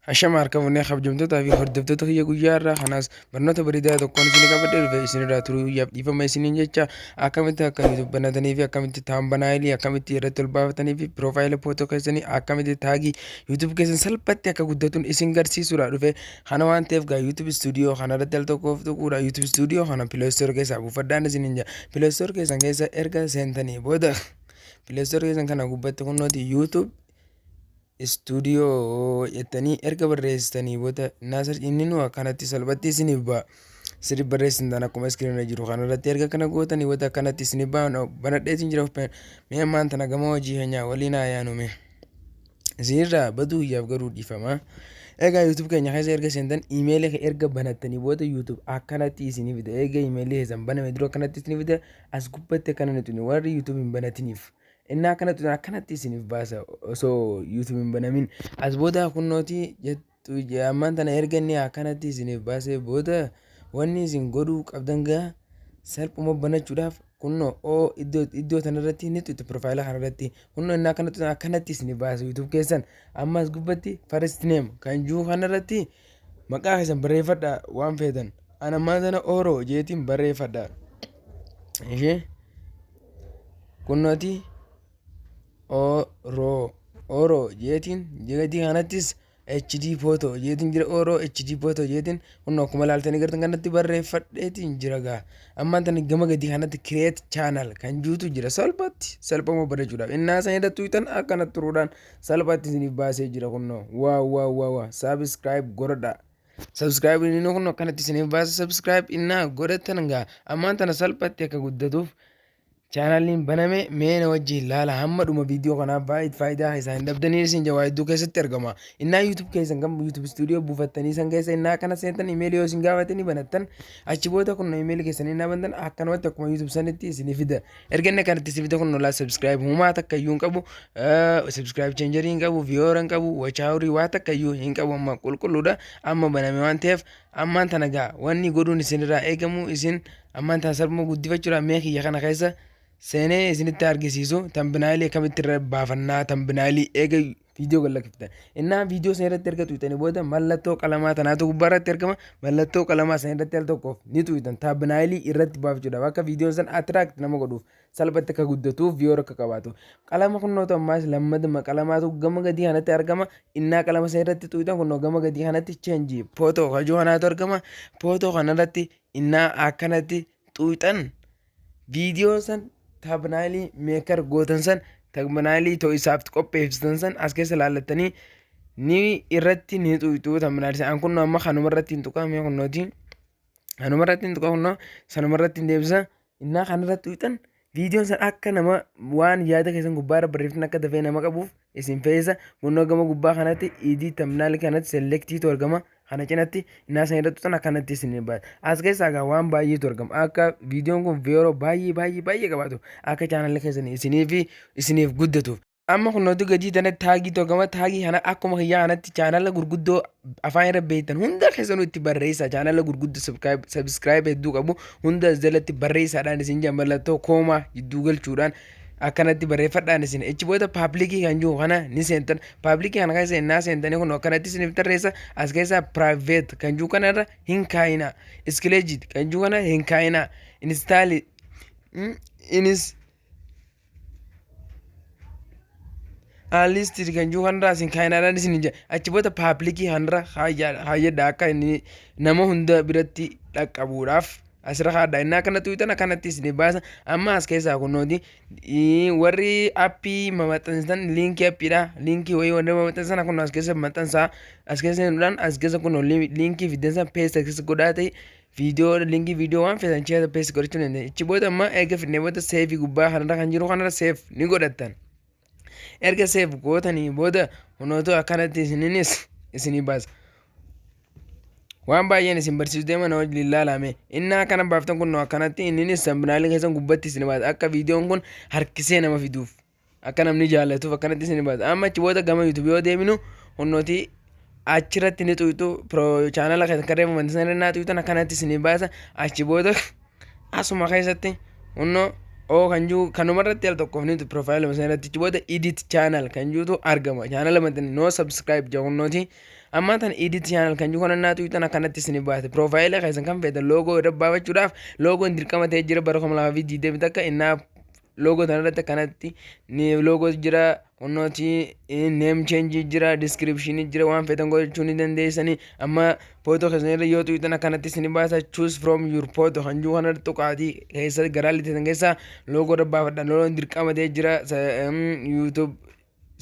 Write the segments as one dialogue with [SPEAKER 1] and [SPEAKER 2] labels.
[SPEAKER 1] Ashama harka fuunee kabajamtootaa fi hordoftoota kiyya guyyaa irraa kanaas barnoota bareedaa tokkoon isin qabadhee dhufe. Isinirraa turuu guyyaaf dhiifama isiniin jecha, akkamitti akka YouTube banatanii fi akkamitti thumbnailii akkamitti irratti ol baafatanii fi profile photo keessanii akkamitti tagii YouTube keessan salphatti akka guddatuun isin garsiisuudha dhufe. Kana waan ta'eef gaa YouTube Studio kana irratti al tokkoof tuquudha. YouTube Studio kana Play Store keessaa buufadhaan isiniin jedha. Play Store keessan keessa erga seentanii booda, Play Store keessan kana gubbatti kunnooti YouTube Studio jettanii erga barreessitanii booda, naasar inni nu akkanatti salphatti isiniif ba'a. Sirri barreessitan akkuma screen jiru kanarratti erga kana gootanii booda akkanatti isiniif ba'a. Banadheetiin jira. Mee ammaan tana gama hojii keenyaa waliin haa yaanume. Isinirraa baduu hiyyaaf garuu dhiifama. Egaa YouTube keenya keessa erga seentan, iimeelii erga banattanii booda, YouTube akkanatti isinii fida. Eega iimeelii keessan baname dura akkanatti isinii fida. As gubbatti akkana nuti warri YouTube hin banatiniif. Inni akkanatti akkanatti isiniif baasa osoo YouTube hin banamin. As booda kunnooti jettu. Ammaan tana erga inni akkanatti isiniif baasee booda, wanni isin godhuu qabdan gaa salphuma banachuudhaaf kunnoo oo iddoo tanarratti ni tuqxu. Profile kanarratti kunnoo inni akkanatti akkanatti isiniif baasa YouTube keessan. Ammas gubbatti first name kan jiru kanarratti maqaa keessan barreeffadha waan feetan. Ana ammaan tana Ooroo jeetiin barreeffadha. Ishee kunnooti Ooroo Ooroo jeetiin gadii kanattis HD photo jeetiin jira. Ooroo HD photo jeetiin kun akkuma ilaaltanii gartan kanatti barreeffadheetiin jira. Gaa ammaan tana gama gadii kanatti create channel kan juutu jira, salphatti salphama barachuudhaaf. Innaa san irratti tuqxan akkanatti turuudhaan salphatti isiniif baasee jira. Kunnoo wow wow wow, subscribe godhadha. Subscribe inni kun akkanatti isiniif baasa. Subscribe innaa godhatan gaa ammaan tana salphatti akka guddatuuf chaanaliin baname. Mee na wajjin laala hamma dhuma viidiyoo kanaa, baay'ee faayidaa isaa hin dhabdanii isin jawaa hedduu keessatti argama. Innaa YouTube keessan kan YouTube Studio buufattanii san keessa innaa akkana seentan, imeelii yoo isin gaafatanii banattan, achi booda kun imeelii keessan innaa bantan akkanumatti akkuma YouTube sanitti isinii fida. Erga inni akkanatti isin fida, kun laa subscribe humaa takka iyyuu hin qabu, subscribe changerii hin qabu, viewer hin qabu, watch hourii waa takka iyyuu hin qabu. Amma qulqulluudha, amma baname waan ta'eef. Ammaan tana gaa wanni godhuun isinirraa eegamu isin ammaan tana salphuma guddifachuudhaan, mee kiyya kana keessa seenee isinitti argisiisu, thumbnailii akkamitti irra baafannaa. Thumbnailii eega viidiyoo gad lakkiftan, innaa viidiyoo sana irratti erga tuqxanii booda, mallattoo qalamaa tanaatu gubbaa irratti argama. Mallattoo qalamaa sana irratti al tokkoof ni tuqxan, thumbnailii irratti baafachuudhaaf, akka viidiyoon san attract nama godhuuf, salphatti akka guddatuuf, viewer akka qabaatu. Qalama kunnootu ammaas lammaduma qalamaatu gama gadii kanatti argama. Innaa qalama sana irratti tuqxan, kunnoo gama gadii kanatti change photo kajuu kanaatu argama. Photo kanarratti innaa akkanatti tuqxan, viidiyoon san thumbnailii maker gootan san, thumbnailii ta'u isaaf qopheessitan san as keessa laallattanii ni irratti ni tuqxu thumbnailii san. Kun amma kanuma irratti hin tuqame, kunnooti kanuma irratti hin tuqa, kunnoo sanuma irratti hin deebisa. Innaa kanarratti tuqxan, viidiyoon san akka nama waan yaada keessan gubbaa irra barreeffatan akka dafee nama qabuuf isin fe'isa. Kunnoo gama gubbaa kanatti edit thumbnail kanatti selectiitu argama. Kana cinatti innaa san irratti tuqxan akkanatti isin baasa. As keessaa egaa waan baay'eetu argama. Akka viidiyoon kun viewer baay'ee baay'ee baay'ee qabaatu, akka chaanalli keessan isinii fi isiniif guddatuuf. Amma kunnootu gadii tanatti tagiitu argama. Tagii kana akkuma kiyyaa kanatti chaanala gurguddoo afaan irra beektan hunda keessanuu itti barreessaa. Chaanala gurguddoo subscribe hedduu qabu hunda jalatti barreessaadhaan isin jedhan, mallattoo comma jidduu galchuudhaan akkanatti barreeffadhaan isin. Achi booda publicii kan jiru kana ni seentan. Publicii kana keessa innaa seentanii, kun akkanatti isiniif tarreessa. As keessaa private kan jiru kana irra hin kaayina. Scheduled kan jiru kana hin kaayina. Install inis unlisted kan jiru kanarraa isin kaayinaadhaan isin jedha. Achi booda publicii kanarra haayyadha, akka inni nama hunda biratti dhaqqabuudhaaf asirra kaadha. Innaa akkanatti tuqxan akkanatti isin baasa. Amma as keessaa kunnooti warri appii maxxansitan, linkii appiidha, linkii wayii warri maxxansan kun as keessa maxxansaa. As keessa seenuudhaan as keessa kun linkii fiddansa paste as keessa godhaa ta'e, viidiyoo, linkii viidiyoo waan feetan keessa paste godhachuu dandeenya. Achi booda amma eega fidnee booda saveii gubbaa kanarra kan jiru kanarra save ni godhattan. Erga save gootanii booda kunootu akkanatti isininis isinii baasa. Waan baay'een isin barsiisu deema, na wajjin ilaalame. Inni akkana baaftan kun akkanatti inninis thumbnailii keessan gubbatti isin baasa, akka viidiyoon kun harkisee nama fiduuf, akka namni jaallatuuf akkanatti isin baasa. Amma achi booda gama YouTube yoo deeminu, kunnooti achirratti ni tuqxu. Chaanala keessan kan reefu maxxansan irra naa tuqxan, akkanatti isin baasa. Achi booda asuma keessatti kunnoo Oo kan jiru kanuma irratti al tokkoof ni profile sana irratti booda edit channel kan jirutu argama. Channel maxxanee no subscribe jedhunooti. Ammaa tan edit channel kan jiru kana naatu tan akkanatti isin baate. Profile keessan kan feetan logo irra baafachuudhaaf, logoon dirqama ta'ee jira bara 2021. Innaa logo tana irratti akkanatti ni logo jira kunnooti, name change jira, description jira, waan feetan gochuu ni dandeessanii. Amma photo keessan irra yoo tuqxan akkanatti isin baasa. Choose from your photo kan jiru kana tuqaatii keessa garaa liteetan keessa logo irra baafadha. Logoon dirqama ta'ee jira. YouTube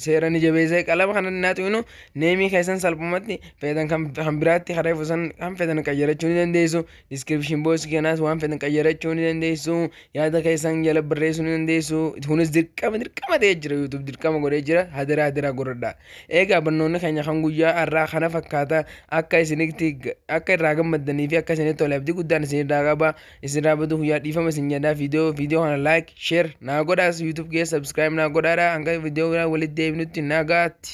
[SPEAKER 1] seera ni jabeessee qalama kana naa tuqinu. Name keessan salphumatti feetan kan biraatti karaa ifusan kan feetan qayyarachuu ni dandeessu. Description box kanaas waan feetan qayyarachuu ni dandeessu. Yaada keessan jala barreessuu ni dandeessu. Kunis dirqama dirqama ta'ee jira. YouTube dirqama godhee jira. Hadaraa hadaraa godhadha. Egaa barnoonni keenya kan guyyaa har'aa kana fakkaata. Akka isinitti akka irraa gammaddanii fi akka isinitti tole abdii guddaan isinirraa qaba. Isinirraa badu guyyaa dhiifama isin jedhaa. Viidiyoo kana like, share naa godhaas, YouTube keessa subscribe naa godhaadha. Hanga viidiyoo biraa walitti deebinutti nagaatti.